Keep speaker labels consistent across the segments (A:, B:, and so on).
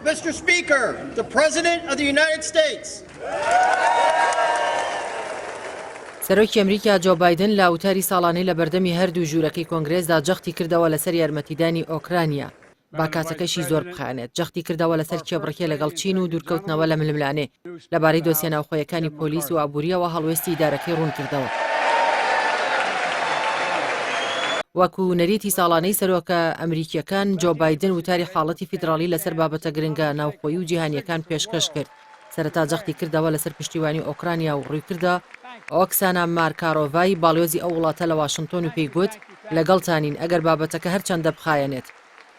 A: Mr. Speaker, the President of the United States.
B: سەرۆکی ئەمریکا جۆ بایدن لە وتاری ساڵانەی لە بەردەمی هەردوو ژوورەکەی کۆنگرێسدا جەختی کردەوە لەسەر یارمەتیدانی ئۆکرانیا با کاتەکەشی زۆر بخایەنێت، جەختی کردەوە لەسەر کێبڕکێ لەگەڵ چین و دوورکەوتنەوە لە ململانێ لەبارەی دۆسیە ناوخۆیەکانی پۆلیس و ئابوورییەوە هەڵوێستی ئیدارەکەی ڕوونکردەوە. وەکو نەریتی ساڵانەی سەرۆکە ئەمریکییەکان، جۆ بایدن وتاری حاڵەتی فیدراڵی لەسەر بابەتە گرنگە ناوخۆیی و جیهانییەکان پێشکەش کرد. سەرەتا جەختی کردەوە لەسەر پشتیوانی ئۆکرانیا و ڕوویکردە ئۆکسانا مارکارۆڤای باڵیۆزی ئەو وڵاتە لە واشنتۆن و پێی گوت، لەگەڵتانین ئەگەر بابەتەکە هەرچەندە بخایەنێت،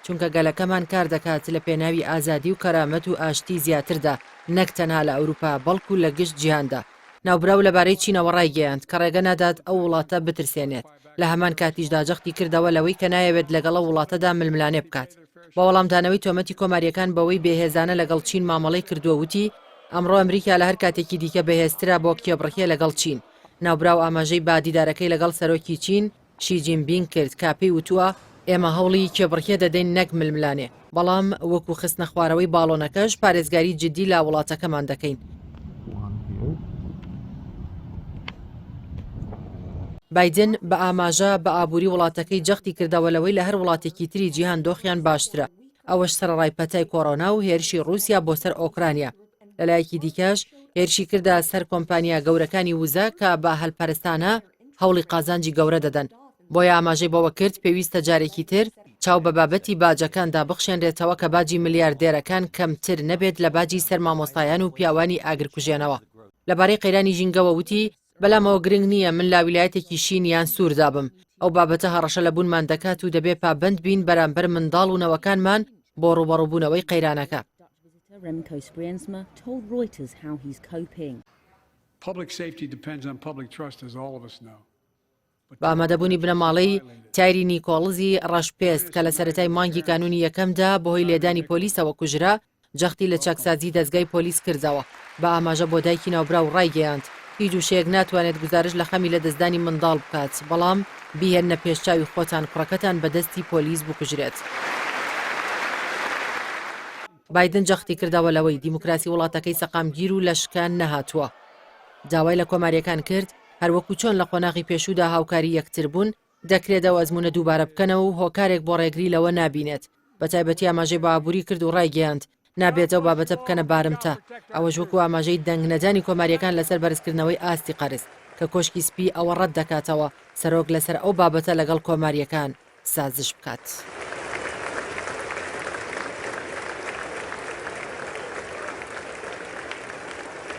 B: چونکە گەلەکەمان کار دەکات لە پێناوی ئازادی و کەرامەت و ئاشتی زیاتردا نەک تەنها لە ئەوروپا بەڵکو لە گشت جیهاندا. ناوبراو لەبارەی چینەوە ڕایگەیاند کە ڕێگە نادات ئەو وڵاتە بترسێنێت، لە هەمان کاتیشدا جەختی کردەوە لەوەی کە نایەوێت لەگەڵ ئەو وڵاتەدا ململانێ بکات. بە وەڵامدانەوەی تۆمەتی کۆمارییەکان بەوەی بێهێزانە لەگەڵ چین مامەڵەی کردووە وتی، ئەمڕۆ ئەمریکا لە هەر کاتێکی دیکە بەهێزترە بۆ کێبڕکێ لەگەڵ چین. ناوبراو ئاماژەی بە دیدارەکەی لەگەڵ سەرۆکی چین، شی جین بینگ کرد کە پێی وتووە، ئێمە هەوڵی کێبڕکێ دەدەین نەک ململانێ، بەڵام وەکو خستنە خوارەوەی باڵۆنەکەش پارێزگاری جددی لە وڵاتەکەمان دەکەین. بایدن بە ئاماژە بە ئابووری وڵاتەکەی جەختی کردەوە لەوەی لە هەر وڵاتێکی تری جیهان دۆخیان باشترە، ئەوەش سەرەڕای پەتای کۆرۆنا و هێرشی ڕووسیا بۆ سەر ئۆکرانیا. لەلایەکی دیکەش هێرشی کردە سەر کۆمپانیا گەورەکانی وزە کە بە هەلپەرستانە هەوڵی قازانجی گەورە دەدەن، بۆیە ئاماژەی بەوە کرد پێویستە جارێکی تر چاو بە بابەتی باجەکاندا بخشێنرێتەوە کە باجی ملیاردێرەکان کەمتر نەبێت لە باجی سەر مامۆستایان و پیاوانی ئاگرکوژێنەوە. لەبارەی قەیرانی ژینگەوە وتی، بەلامەوە گرنگ نییە من لە ویلایەتێکی شین یان سووردا بم، ئەو بابەتە هەڕەشە لە بوونمان دەکات و دەبێ پابەند بین بەرامبەر منداڵ و نەوەکانمان بۆ ڕووبەڕووبوونەوەی قەیرانەکە. بە ئامادەبوونی بنەماڵەی تایری نیکۆڵزی ڕەشپێست کە لە سەرەتای مانگی کانوونی یەکەمدا بەهۆی لێدانی پۆلیسەوە کوژرا، جەختی لە چاکسازی دەزگای پۆلیس کردەوە، بە ئاماژە بۆ دایکی ناوبراو ڕایگەیاند، هیچ وشەیەک ناتوانێت گوزارشت لە خەمی لەدەستدانی منداڵ بکات، بەڵام بیهێننە پێش چاوی خۆتان کوڕەکەتان بە دەستی پۆلیس بکوژرێت. بایدن جەختی کردەوە لەوەی دیموکراسی وڵاتەکەی سەقامگیر و لە شکان نەهاتووە. داوای لە کۆمارییەکان کرد هەروەکو چۆن لە قۆناغی پێشوودا هاوکاری یەکتر بوون، دەکرێت ئەو ئەزموونە دووبارە بکەنەوە و هۆکارێک بۆ ڕێگری لەوە نابینێت، بەتایبەتی ئاماژەی بە ئابووری کرد و ڕایگەیاند، نابێت ئەو بابەتە بکەنە بارمتە، ئەوەش وەکو ئاماژەی دەنگ نەدانی کۆمارییەکان لەسەر بەرزکردنەوەی ئاستی قەرز، کە کۆشکی سپی ئەوە ڕەت دەکاتەوە سەرۆک لەسەر ئەو بابەتە لەگەڵ کۆمارییەکان سازش بکات.